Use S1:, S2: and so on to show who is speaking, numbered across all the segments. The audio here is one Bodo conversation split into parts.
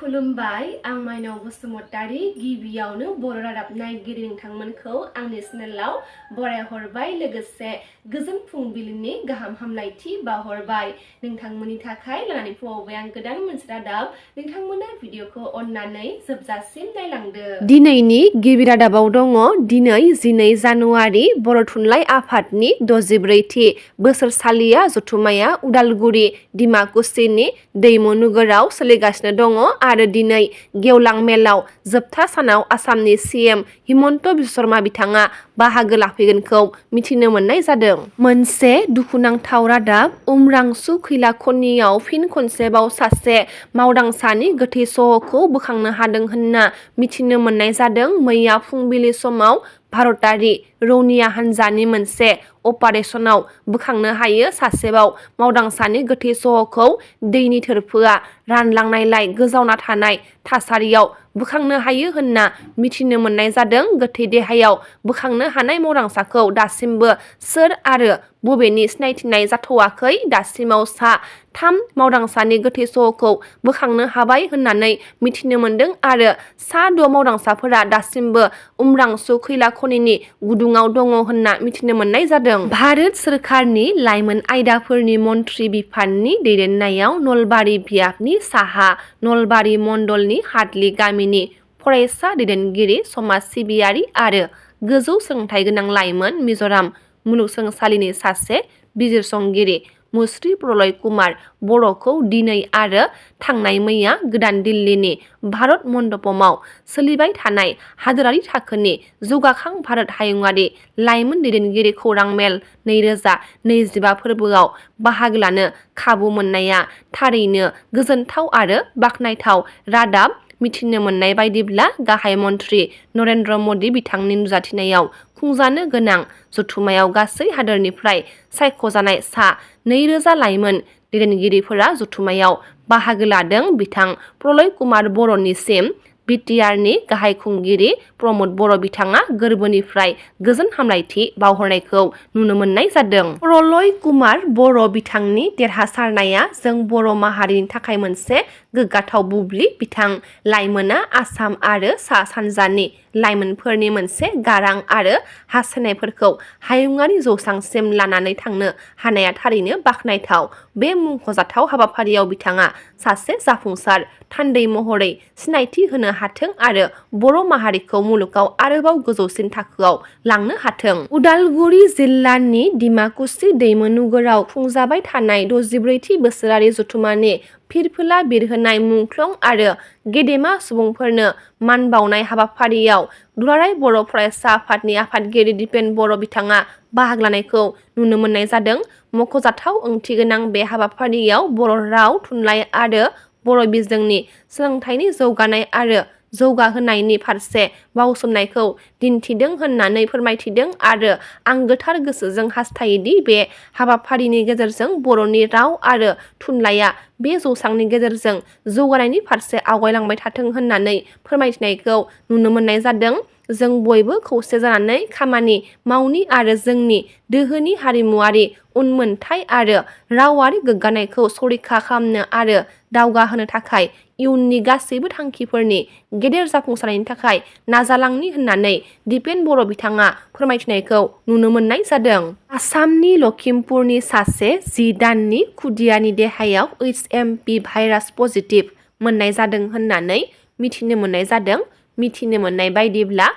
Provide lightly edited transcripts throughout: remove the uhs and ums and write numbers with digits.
S1: खुलुमबाय आं माइनाव बसुमतारी गिबियावनो बर' रादाब नायगिरि नोंथांमोनखौ आंनि चेनेलाव बरायहरबाय लोगोसे गोजोन फुंबिलिनि गाहाम हामलायथि बावहरबाय नोंथांमोननि थाखाय लानानै फैबाय आं गोदान मोनसे रादाब नोंथांमोना भिडिअखौ अननानै जोबजासिम नायलांदो। दिनैनि गिबि रादाबाव दङ दिनै 12 जानुवारि बर' थुनलाइ आफादनि 64थि बोसोरसालिया जथुम्माया उदालगुरि दिमाकुसिनि दैमु नोगोराव सोलिगासिनो दङ आरो दिनै गेवलां मेलाव जोबथा सानाव आसामनि सीएम हिमन्त बिश्व शर्मा बिथाङा बाहागो लाफैगोनखौ मिथिनो मोननाय जादों। मोनसे दुखुनांथाव रादाब उमरांसु खैला खनियाव फिन खनसेबाव सासे मावदांसानि गोथै सह'खौ बोखांनो हादों होनना मिथिनो मोननाय जादों। मैया फुंबिलि समाव भारतारि रौनिया हान्जानि मोनसे अपारेसनाव बोखांनो हायो सासेबाव मावदांसानि गोथै सह'खौ दैनि थोरफोआ रानलांनायलाय गोजावना थानाय थासारियाव बोखांनो हायो होनना मिथिनो मोननाय जादों। गोथै देहायाव बोखांनो हानाय मावदांसाखौ दासिमबो सोर आरो बबेनि सिनायथिनाय जाथ'वाखै। दासिमाव सा 3 मावदांसानि गोथै सह'खौ बोखांनो हाबाय होननानै मिथिनो मोनदों आरो सा 6 मावदांसाफोरा दासिमबो उमरांसु खैला खनिनि गुदुङाव दङ होनना मिथिनो मोननाय जादों। भारत सोरखारनि लाइमोन आयदाफोरनि मन्थ्रि बिफाननि दैदेननायाव नलबारि बियाबनि साहा नलबारि मण्डलनि हादलि गामिनि फरायसा दैदेनगिरि समाज सिबियारि आरो गोजौ सोलोंथाइ गोनां लाइमोन मिज'राम मुलुगसोलोंसालिनि सासे बिजिरसंगिरि मुस्रि प्रलय कुमार बर'खौ दिनै आरो थांनाय मैया गोदान दिल्लीनि भारत मण्डपमाव सोलिबाय थानाय हादोरारि थाखोनि जौगाखां भारत हायुङारि लाइमोन दैदेनगिरि खौरां मेल 2025 फोरबोआव बाहागो लानो खाबु मोननाया थारैनो गोजोनथाव आरो बाख्नायथाव रादाब। मिथिनो मोननाय बायदिब्ला गाहाय मन्थ्रि नरेन्द्र मदि बिथांनि नुजाथिनायाव खुंजानो गोनां जथुम्मायाव गासै हादोरनिफ्राय सायख'जानाय सा 2000 लाइमोन दैदेनगिरिफोरा जथुम्मायाव बाहागो लादों। बिथां प्रलय कुमार बर'निसिम बिटिआरनि गाहाय खुंगिरि प्रमद बर' बिथाङा गोरबोनिफ्राय गोजोन हामलायथि बावहरनायखौ नुनो मोननाय जादों। प्रलय कुमार बर' बिथांनि देरहासारनाया जों बर' माहारिनि थाखाय मोनसे गोग्गाथाव बुब्लि। बिथां लाइमोना आसाम आरो सा सानजानि लाइमोनफोरनि मोनसे गारां आरो हास्थायनायफोरखौ हायुङारि जौसांसिम लानानै थांनो हानाया थारैनो बाख्नायथाव। बे मुंख'जाथाव हाबाफारियाव बिथाङा सासे जाफुंसार थान्दै महरै सिनायथि होनो हाथों आरो बर' माहारिखौ मुलुगाव आरोबाव गोजौसिन थाखोआव लांनो हाथों। उदालगुरि जिल्लानि दिमाकुसि दैमु नोगोराव खुंजाबाय थानाय 64थि बोसोरारि जथुम्मानि फिरफिला बिरहोनाय मुंख्लं आरो गेदेमा सुबुंफोरनो मान बावनाय हाबाफारियाव दुलाराय बर' फरायसा आफादनि आफादगिरि दिपेन बर' बिथाङा बाहागो लानायखौ नुनो मोननाय जादों। मख'जाथाव ओंथि गोनां बे हाबाफारियाव बर' राव थुनलाइ आरो बर' बिजोंनि सोलोंथाइनि जौगानाय आरो जौगाहोनायनि फारसे बाउसोमनायखौ दिन्थिदों होननानै फोरमायथिदों आरो आं गोथार गोसोजों हास्थायोदि बे हाबाफारिनि गेजेरजों बर'नि राव आरो थुनलाइया बे जौसांनि गेजेरजों जौगानायनि फारसे आवगायलांबाय थाथों होननानै फोरमायथिनायखौ नुनो मोननाय जादों। जों बयबो खौसे जानानै खामानि मावनि आरो जोंनि दोहोनि हारिमुआरि उनमोनथाइ आरो रावारि गोग्गानायखौ संरैखा खालामनो आरो दावगाहोनो थाखाय इयुननि गासैबो थांखिफोरनि गेदेर जाफुंसारनायनि थाखाय नाजालांनि होननानै दिपेन बर' बिथाङा फोरमायथिनायखौ नुनो मोननाय जादों। आसामनि लखिमपुरनि सासे 10 दाननि खुदियानि देहायाव HMP भाइरास पजिटिभ मोननाय जादों होननानै मिथिनो मोननाय जादों। मिथिनो मोननाय बायदिब्ला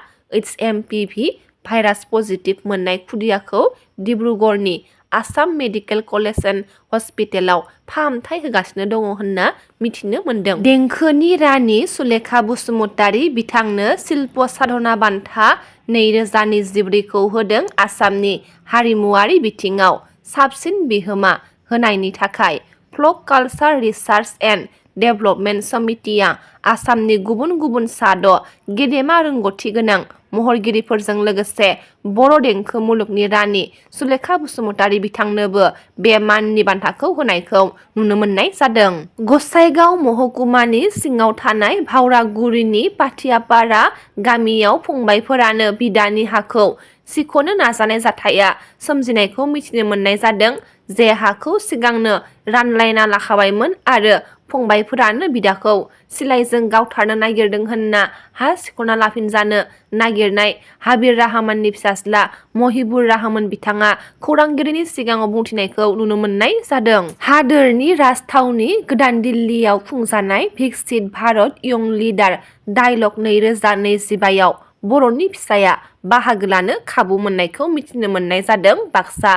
S1: HMPV भाइरास पजिटिभ मोननाय खुदियाखौ डिब्रुगड़नि आसाम मेडिकेल कलेज एन्ड हस्पिटेलाव फाहामथाय होगासिनो दङ होनना मिथिनो मोनदों। देंखोनि रानि सुलेखा बसुमतारी बिथांनो शिल्प साधना बान्था 2024 खौ होदों। आसामनि हारिमुआरि बिथिङाव साबसिन बिहोमा होनायनि थाखाय folk culture research and development समितिआ आसामनि गुबुन गुबुन सा 6 गेदेमा रोंग'थि गोनां महरगिरिफोरजों लोगोसे बर' देंखो मुलुगनि रानि सुलेखा बसुमतारी बिथांनोबो बे माननि बान्थाखौ होनायखौ नुनो मोननाय जादों। गसाइगाव महकुमानि सिङाव थानाय भावरागुरिनि पाथियापारा गामियाव फंबायफोरानो बिदानि हाखौ सिख'नो नाजानाय जाथाया सोमजिनायखौ मिथिनो मोननाय जादों। जे हाखौ सिगांनो रानलायना लाखाबायमोन आरो फंबायफोरानो बिदाखौ सिलाइजों गावथारनो नागिरदों होनना हा सिख'ना लाफिनजानो नागिरनाय हाबिर राहामाननि फिसाज्ला महिबुर राहामान बिथाङा खौरांगिरिनि सिगाङाव बुंथिनायखौ नुनो मोननाय जादों। हादोरनि राजथावनि गोदान दिल्लीयाव खुंजानाय विकसित भारत इयं लिडार डायलग 2025 आव बर'नि फिसाया बाहागो लानो खाबु मोननायखौ मिथिनो मोननाय जादों। बाक्सा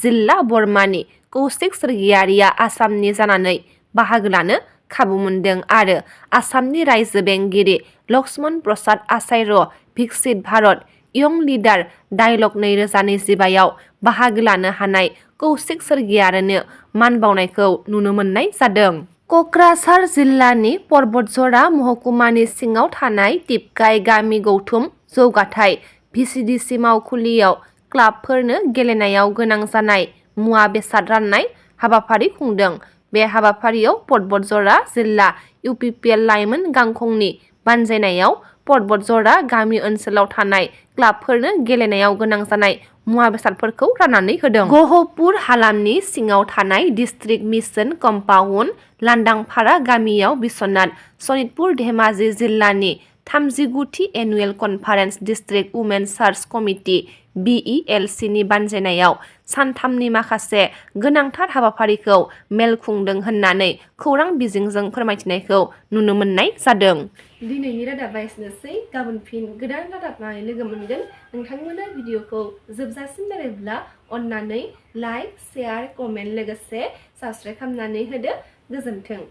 S1: जिल्ला बरमानि कौशिक सोरगियारिया आसामनि जानानै बाहागो लानो खाबु मोनदों आरो आसामनि रायजो बेंगिरि लक्ष्मण प्रसाद आचार्य विकसित भारत इयं लिडार डायलग 2025 आव बाहागो लानो हानाय कौशिक सोरगियारिनो मान बावनायखौ नुनो मोननाय जादों। कक्राझार जिल्लानि पर्बतझरा महकुमानि सिङाव थानाय टिपकाइ गामि गौथुम जौगाथाय VCDC मावखुलियाव क्लाबफोरनो गेलेनायाव गोनां जानाय मुवा बेसाद राननाय हाबाफारि खुंदों। बे हाबाफारियाव पर्बतझरा जिल्ला UPPL लाइमोन गांखंनि बानजायनायाव पर्बतझरा गामि ओनसोलाव थानाय क्लाबफोरनो गेलेनायाव गोनां जानाय मुवा बेसादफोरखौ राननानै होदों। गहपुर हालामनि सिङाव थानाय डिस्ट्रिक्ट मिशन कम्पाउन्ड लांदांफारा गामियाव बिश्वनाथ सनितपुर धेमाजि जिल्लानि 39थि annual conference district women church committee BELC नि बानजायनायाव सानथामनि माखासे गोनांथार हाबाफारिखौ मेल खुंदों होननानै खौरां बिजोंजों फोरमायथिनायखौ नुनो मोननाय जादों। दिनैनि रादाबा एसेनोसै। गाबोन फिन गोदान रादाब लानानै लोगो मोनगोन। नोंथांमोना भिडिअखौ जोबजासिम नायब्ला अन्नानै लाइक, शेयार, कमेन्ट लोगोसे साबस्क्राइब खालामनानै होदो। गोजोन्थों।